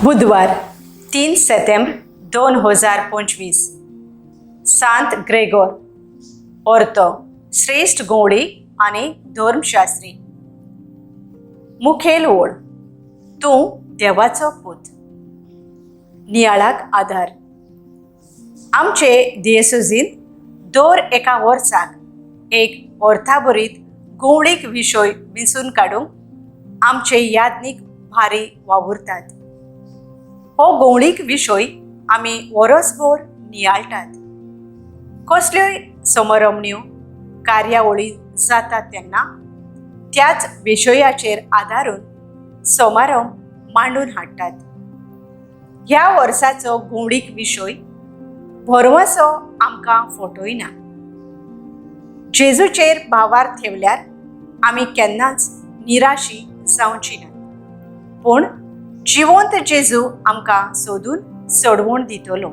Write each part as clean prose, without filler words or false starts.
बुधवार 3 सेतेंब्र 2025. सांत ग्रेगोर ओर्तो श्रेश्ठ गवळी आनी धर्मशास्त्री. मुखेल ओळ, तूं देवाचो पूत. नियाळाक आदार. आमचे दियेसोजीन दर एका वर्साक एक अर्थाभरीत गवळीक विशय विंचून काडूंक आमचे यादनीक भारी वावुरतात. हो गवळीक विशय आमी वरसभर नियाळटात. कसल्योय समरमण्यो कार्यावळी जातात तेन्ना त्याच विशयाचेर आदारून समारंभ मांडून हाडटात. ह्या वर्साचो गवळीक विशय भरवंसो आमकां फटयना. जेजूचेर भावार ठेवल्यार आमी केन्नाच निराशी जावची ना, पूण जिवंत जेजू आमकां सोदून सोडवण दितलो.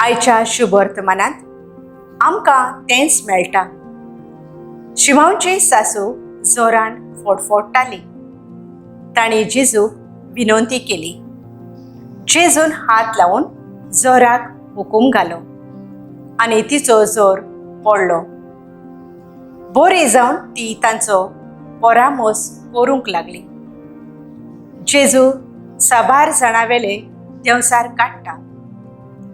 आयच्या शुभवर्तमानांत आमकां तेंच मेळटा. शिवांची सासू जोरान फडफडटाली. तांणी जेजूक विनंती केली. जेजून हात लावन जोराक हुकूम घालो आनी तिचो जोर पडलो. बरी जावन ती तांचो परामोस करूंक लागली. जेजू साबार जाणां वेले देंवचार काडटा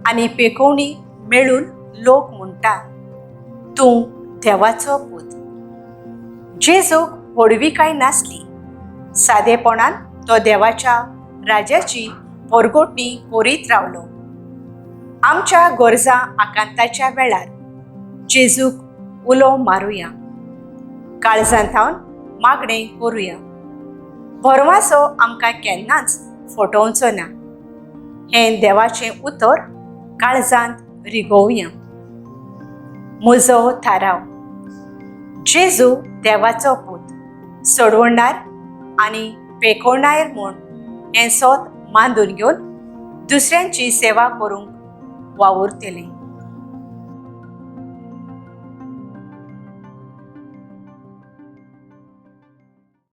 आनी पेकोवणी मेळून लोक म्हणटा, तूं देवाचो पूत. जेजूक व्हडविकाय नासली. सादेपणान तो देवाच्या राजाची परगोटणी करीत रावलो. आमच्या गरजा आकांताच्या वेळार जेजूक उलो मारुया, काळजांत थावन मागणें करुया. भरवासो आमकां केन्नाच फटोवचो ना हें देवाचें उतर काळजांत रिगोवया. म्हजो थाराव: जेजू देवाचो पूत, सोडवणार आनी पेकोवणार म्हूण हें सोत मांदून घेवन दुसऱ्यांची सेवा करूंक वावुरतलें.